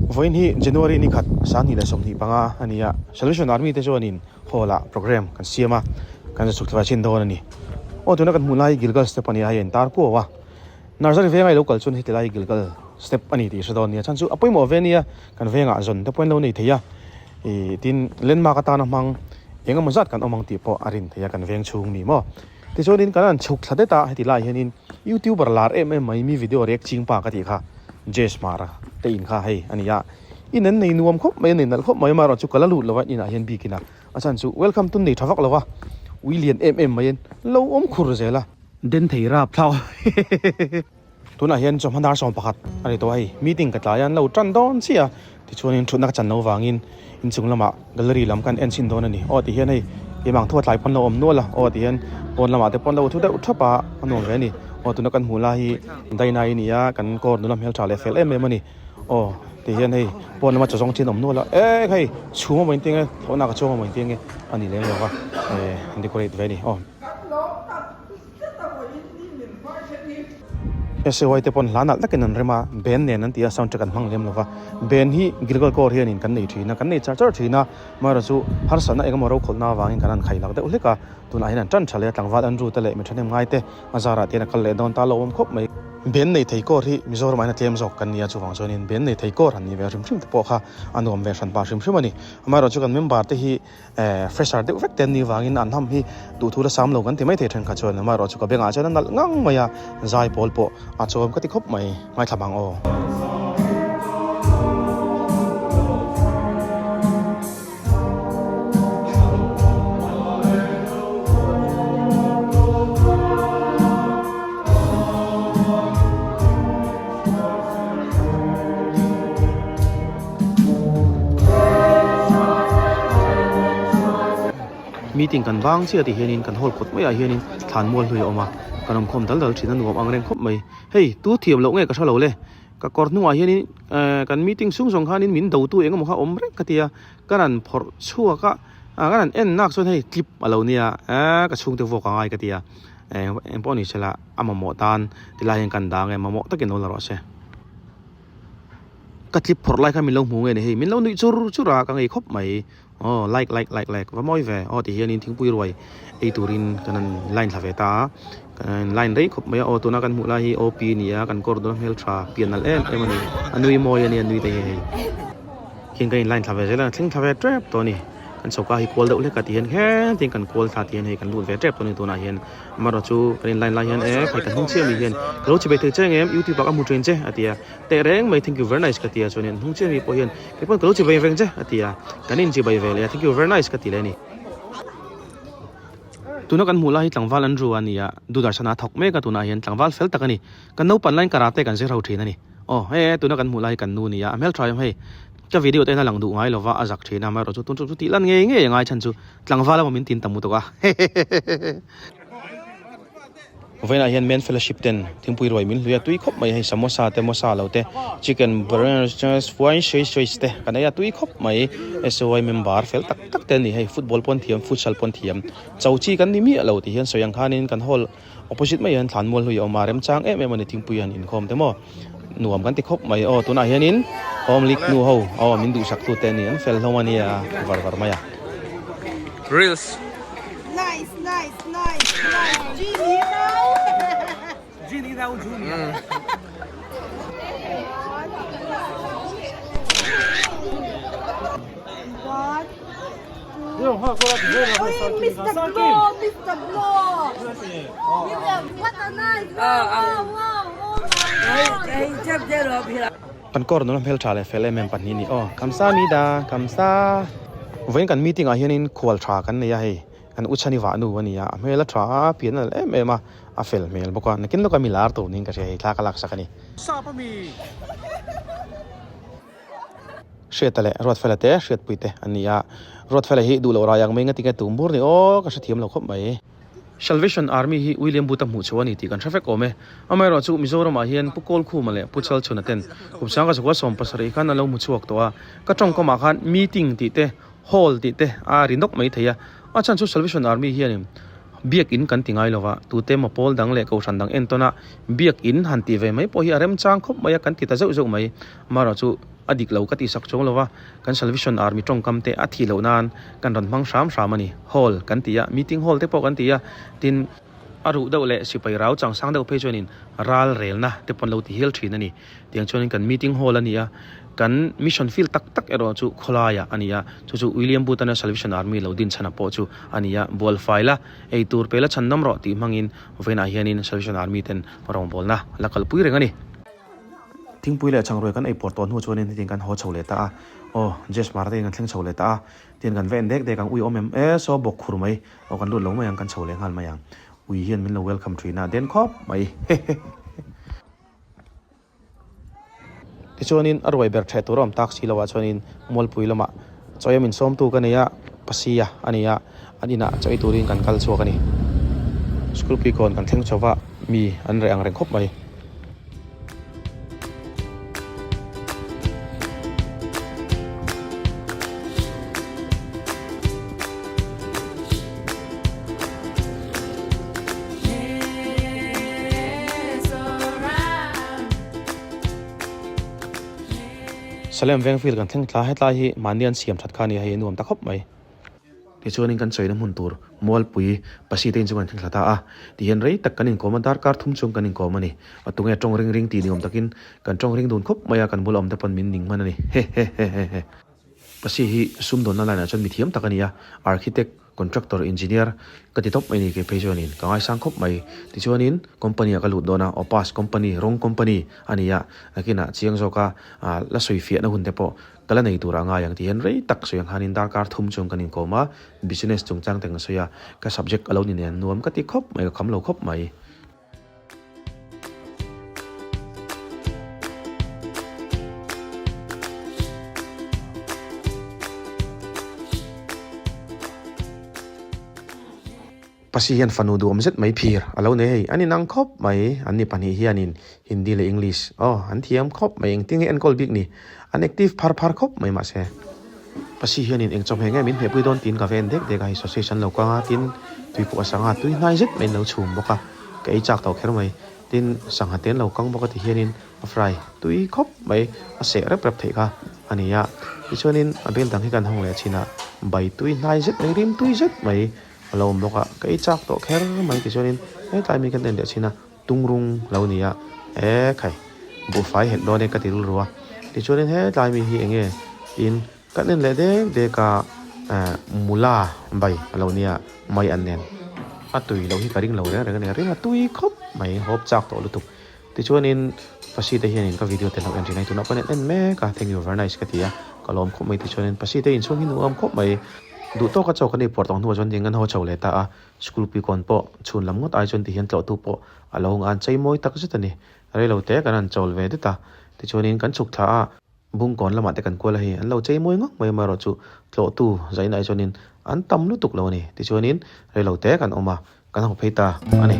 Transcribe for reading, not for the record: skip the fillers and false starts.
Vawiin hi January ni khat 2025 a ni a, Salvation Army te chuanin hall ah program kan siam a, kan chhuk thla chin dawn a ni. Aw tuna kan hmuh lai hi Gilgal step a ni a, hei a intar kuau a. Nursery venga i lo kal chuan heti lai hi Gilgal step a ni tih i hre dawn nia, chhan chu a pawimawh ve nia, kan vengah zawn te pawh in lo nei thei a, ih tin landmark atana hmang eng emaw zat kan awm ang tih pawh a rin thei a kan veng chhung ni maw. Tichuanin kan han chhuk thla det a, heti lai hianin youtuber lar em em mai mi video react ching pa ka tih kha Jess Mara te in kha hei a ni a, in an nei nuam khawp mai a nei nalh khawp mai amaherawh chu ka la lut lo a inah hian bikin a, a chhan chu welcome tun nei tha vak lo a, ui lian em em mai in lo awm khur zel a. Den thei rap thlau hehehehe. Tunah hian chawhma dar 11 a ni tawh a hei, meeting ka tlai a an lo tan dawn chiah a, tichuanin thutna ka chan lo vangin inchung lamah gallery lam kan en chhin dawn a ni. Aw tihian hei keimah ang thu a tlai pawn lo awm nual a, aw tihian pawn lamah te pawn lo thu deuh thap a, a nuam ve a ni. Aw tuna kan hmuh lai hi Dainai a ni a, kan kawr nula hmeltha leh fel em em a ni. Aw tihian hei pawn lama chaw zawng chin awm nual a, e hei chhum a maw intiang e, thlawhna ka chuang a maw intiang e a ni lem lo va, e decorate ve a ni. Aw. SAY te pawn hla nalh takin an rem a, band nen an ti a, sound track an hmang lem lo va. Band hi Gilgal Corps hianin kan nei thin a, kan nei char char thin a, amaherawhchu chu harsatna engemaw rokhawlhna avangin kan han khai lak deuh hlek a, tunah hian an tan tha leh a, tlangval Andrew te leh mi thahnem ngai te a zarah te hian a kal leh dawn ta lo awm khawp mai. Band nei thei Corps hi Mizoram ah hian a tlem zawk kan ni a, chuvang chuanin band nei thei Corps han nih ve hrim hrim te pawh kha a nuam ve hran pah hrim hrim a ni. Amaherawhchu chu kan member te hi Eh, fresher deuh vek te an nih vangin an ham hi duhthu la sam lo kan ti mai thei thenkhat chuan amaherawhchu ka bengah chuan a nalh ngang mai a, zai pawl pawh a chawm ka ti khawp mai, ngaithla bang aw. Meeting kan vang chiah tih hianin kan hall kawt maiah hianin thlan mual hlui a awm a, kan awm khawm dal dal thin a nuam ang reng khawp mai. Hei tu thiam loh nge ka hre lo le, ka kawr hnungah hianin ehh kan meeting chhung zawng khanin min dotu eng emaw kha awm reng ka ti a, ka rawn phawrh chhuak a, ka rawn en nak chuan hei clip a lo nia ehh ka chhungte vuak a ngai ka ti a, eng eng pawh ni sela a mamawh tan tilai hian kan dang e mamawh takin lo la rawh se. Ka tlip phawrh lai khan min lo hmu nge ni hei, min lo nuih chur chur a, ka ngei khawp mai. Aw like like like like va mawi ve, aw ti hianin thingpui ruai ei turin kan han line thla ve ta a, kan han line rei khawp mai a, aw tuna kan hmuh lai hi OP a ni a, kan kawr dawna hmeltha pian nalh em em a ni, a nui mawi a ni a nui te hi hei. Khian kan in line thla ve zel a, thleng thla ve tep tawh a ni. Kan choka hi kual deuh hlek a ti hian kher tin kan kual thla ti hian hei kan lut ve tep tawh a ni tunah hian. Amaherawh chu kan in line lai hian e khai ka hnung chiah mi hian ka lo chibei thei che ang em youtube ah ka hmu thin che a ti a teh reng mai thank you very nice ka ti a chuan in hnung chiah mi pawh hian kei pawn ka lo chibei veng che a ti a kan in chibei ve leh a thank you very nice ka ti leh a ni. Tuna kan hmuh lai hi tlangval an ru a ni a Doordarshan ah a thawk mek a tunah hian tlangval fel tak a ni kan naupan laiin karate kan zir ho thin a ni aw hei e tuna kan hmuh lai hi kan nu a ni a a hmeltha em hei ka video te hian a lang duh ngai lova a zak thin a amaherawhchu tun chu tih lan ngei ngei a ngai chhan chu Tlangval emaw min tin tam lutuk a hehehehe. Vawiinah hian men fellowship ten thingpui ruai min hlui a tui khawp mai hei samosa te mosa lo te chicken biryani sui te kan ei a tui khawp mai SOI member fel tak tak te an ni hei football pawn thiam futsal pawn thiam cho chi kan ni miah lo tih hian sawi ang khanin kan hall opposite mai hian thlan mual hlui a awm a remchang em em a ni thingpui an inkhawm te maw nuam kan ti khawp mai aw tunah hianin home league nu ho aw min duhsak tu te a ni an fel hlawm a nia var var mai a. Reels. Nice nice nice nice Genie now. Genie now Junior. One. Mr. Blow, Mr. Blow. What a nice, wow, wow, wow, oh my God. Kan kawr nula hmeltha leh fel em em pahnih a ni aw. Kamsa mi da, kamsa. Vawiin kan meeting ah hianin khual tha kan nei a hei, kan u chhani vah nu a ni a, a hmel a tha a, pian a nalh em em a, a fel hmel bawk a, nakin lawka mi lar tur niin ka hria hei thla ka laksak a ni. Sap a mi. Hriata leh Ruatfela te hriatpui te an ni a, Ruatfela hi duh loh rai ang mai nga tinge tum bur ni aw ka hrethiam lo khawp mai. Salvation Army hi William Booth-a hmuh chhuah a ni tih kan hre vek awm e. Amaherawh chu Mizoramah hian Pu Kawlkhuma leh Pu Chalchhuna ten kum 1970 khan an lo hmu chhuak tawh a, ka tawngkamah khan meeting tih te, hall tih te a ri nawk mai thei a, a chhan chu Salvation Army hianin. Biakin kan ti ngai lova, tute emaw pawl dang leh kohhran dang entawn a biakin han tih ve mai pawh hi a remchang khawp mai a, kan ti ta zeuh zeuh mai. Amaherawhchu a dik lo ka tih sak chuang lova, kan Salvation Army tawngkam te a thih loh nan kan rawn hmang hram hram a ni. Hall kan ti a, meeting hall te pawh kan ti a, tin, a ruh deuh leh sipai rau chang sang deuh phei chuanin ral relna te pawh an lo ti hial thin a ni. Tiang chuanin kan meeting hall a ni a, kan mission field tak tak erawh chu khawlaiah a ni a, chu chu William Booth-a Salvation Army lo din chhana pawh chu a ni a, bual fai la, ei tur pe la chhan dam rawh tih hmangin vawiinah hianin Salvation Army ten rawngbawlna la kalpui reng a ni. Thingpui leh changruai kan ei pawr tawh hnu chuanin hetiang kan haw chho leh ta a, aw Jess Mara te in kan thleng chho leh ta a, tiang kan va en dek dek ang, ui awm em e saw bawk khur mai, aw kan lut lo mai ang kan chho leh nghal mai ang, ui hian min lo welcome thin a, den khawp mai hehehe. Tichuanin a ruai ber theh tur a awm tak si loah chuanin Mualpui lamah chawi a min sawmtu ka nei a, Pasia a ni a, an inah chawi turin kan kal chhuak a ni. School puikawn kan thleng chho va, mi an reh ang reng khawp mai. Salem veng field kan thleng thla hetlai hi mahni an siam that kha a ni a hei a nuam ta khawp mai. Tichuanin kan chawina hmun tur Mualpui Pasi te in chu kan thleng thla ta a, tihian rei tak kan inkawm a, darkar thum chung kan inkawm a ni. A tunge tawng ring ring tih ni awm takin kan tawng ring dun khawp mai a, kan bula awm te pawn min ning hman a ni. Heheheheheh. Pasi hi sumdawnna line ah chuan mithiam tak a ni a, architect, contractor, engineer ka ti tawp mai a ni kei phei chuanin ka ngaisang khawp mai. Tichuanin company ah ka lut dawn a, Opas company, rawng company a ni a, nakinah chiang zawka la sawi fiahna hun te pawh ka la nei tur a ngai ang tih hian rei tak sawi ang khanin darkar thum chuan kan inkawm a, business chungchang te kan sawi a, ka subject a lo ni nen nuam ka ti khawp mai, ka kham lo khawp mai. Pasi hian fanu duhawm zet mai phir a lo nei hei, an inang khawp mai, an ni pahnih hianin Hindi leh English aw an thiam khawp mai, engtin nge enkawl bik ni, an active phar phar khawp mai mahse. Pasi hianin eng chawhmeh nge min hmehpui dawn tiin ka ven dek dek a, hei sausage an lo kang a, tin tuipawh a sangha tui hnai zet mai an lo chhum bawk a. Ka ei chak tawh kher mai. Tin, sangha te an lo kang bawk a ti hianin a fry tui khawp mai, a seh rep rep theih kha a ni a. Tichuanin a bel dang hi kan hawng leh chin a, bai tui hnai zet mai, rim tui zet mai a lo awm bawk a, ka ei chak tawh kher mai. Tichuanin hetlai mi kan en leh chin a, tungrung lo ni a, e khai buhfai hek dawn e ka ti rilru a. Tichuanin hetlai mi hi eng nge tiin kan en leh dek dek a, mula bai a lo nia mai an nen a tui loh hi ka ring lo reng reng a ni, ring a tui khawp mai hawp chak tawh lutuk. Tichuanin Pasi te hianin ka video te lo en thin a, tunah pawh hian en mek a, thank you very nice ka ti a, ka lawm khawp mai. Tichuanin Pasi te inchhung hi nuam khawp mai, duh tawka chaw kan ei puar tawh hnuah chuan ding an haw chho leh ta a, school puikawn pawh chhun lam ngawt ai chuan tihian tlawhtu pawh a lo ngan chei mawi tak zet a ni. Reilo te kan han chawl ve det a, tichuanin kan chhuk thla a. Bungkawn lamah te kan kual a hei an lo chei mawi ngawk mai amaherawh chu tlawhtu zainah hi chuanin an tam lutuk lo a ni. Tichuanin reilo te kan awm a, kan haw phei ta a ni.